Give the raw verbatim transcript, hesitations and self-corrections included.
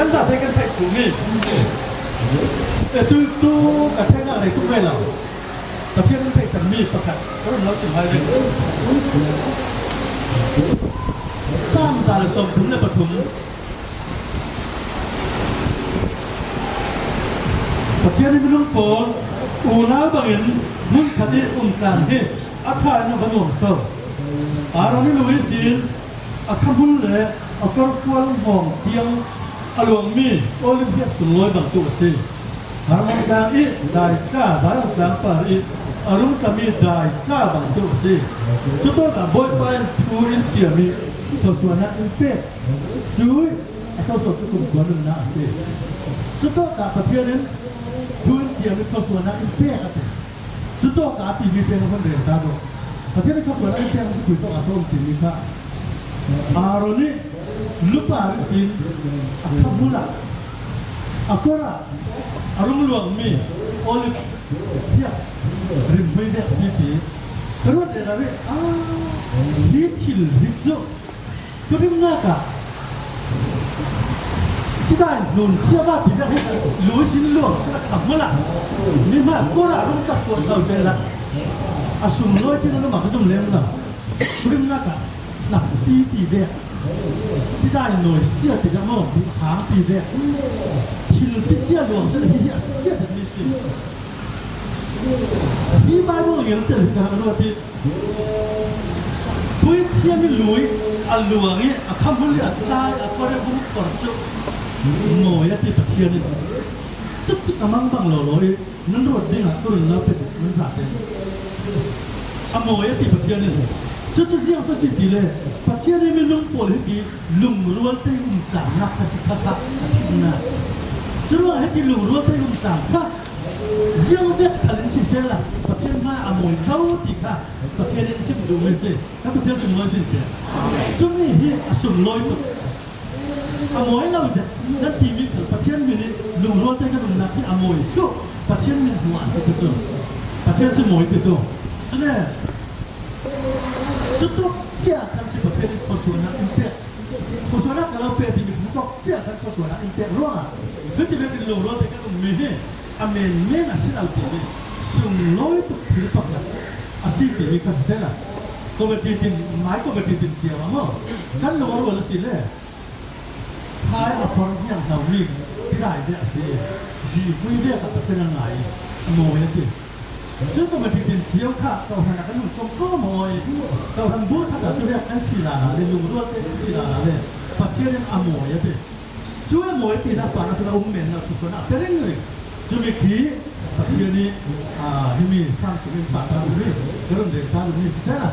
Kan zate kan theih tuk mi. E tu tu ka theihna nei tuk mai lo. Pathian in theih tak mi pakhat ka run lo sim hai ve. Sam za le sawm thum le pathum. Pathian in minung pawl unau bangin hmun khat i um tlang hi a thain a va nuam so. Aaron i lui sin a khamul le a korfual hawng tiang a luangmi olive hiak sunglawi bangtuk a si. Harmon tlang i daitla, Zion tlang par i a rungtami daitla bangtuk a si. Cutawkah Bawipa in thu in tiam i thawsuahna in pek. Cui a thawsuah cu kumkhua nunnak a si. Cutawkah Pathian in thu in tiam i thawsuahna in pek a ti. Cutawkah a timi te na hun rel ta dawh. Pathian in thawsuahna in pek a si, cui tawkah so um timi kha Aaron i lupa ri sin a khamul ah a kor ah a rung luangmi olive hiak rimhmui vek si ti ka ruat rel a ri. Ah, hi thil hi cu Turimnak ah tidai nun siava ti deuh hi lui sin luang sin a khamul ah mi hna kor ah rung tak tuan lo sehla a sunglawi tin a lum ah ka zum lem lo. Turimnak ah nak ti ti deuh tidai nawi sia ti deuh maw, hang ti deuh thil ti sia luang sehla hi hi a sia deuh mi si. Hi Bible ngial cel hi ka ruat i Puithiam i lui a luang i a khamul i a tlai a kor i vung for cu mawi a ti Pathian in cucu a mangbang lawlaw i nan ruat dingah ka run lo pin nan zate a mawi a ti Pathian in. Cucu ziang so si ti le Pathian i minung pawl hi ti lungrual te um tlangnak kha si kha kha a chimnak. Curuangah hi ti lungrual te um tlang kha ziang vek khal in sisehla Pathian hmai a mawi zo ti kha Pathian in sim duh mi si. Kan Pathian sunglawi sin si. Cumi hi a sunglawi tuk. A mawi lo zet nan timi khal Pathian min i lungrual te kan umnak hi a mawi tuk. Pathian min hmuh a si cu cu Pathian si mawi ti tu. Cule cutuk cia kan si Pathian in khuasuahnak in pek. Khuasuahnak ka lo pe timi cutuk cia kan khuasuahnak in pek ruangah hiti vekin lungrual te kan ummi hi a menmen a si lo timi sunglawi tuk thil pakhat a si timi kha sisehla committee tin, mai committee tin cia maw kan lungrual a si le khai a por hniang hno mi tidai ve a si. Zihmui ve ka Pathian a ngai a mawi a ti. Cun committee tin cio kha kawhhran a kan hun kawm ko maw i kawhhran bur khat ah cu vek kan si lala le lungrual te kan si lala le Pathian in a mawi a ti. Cu a mawi tinak pa na cu a um men lo khuasuahnak pe ringring. Cumi khi Pathian i, aa, himi sang sungin cahta dumi ka run rel ta dumi sisehla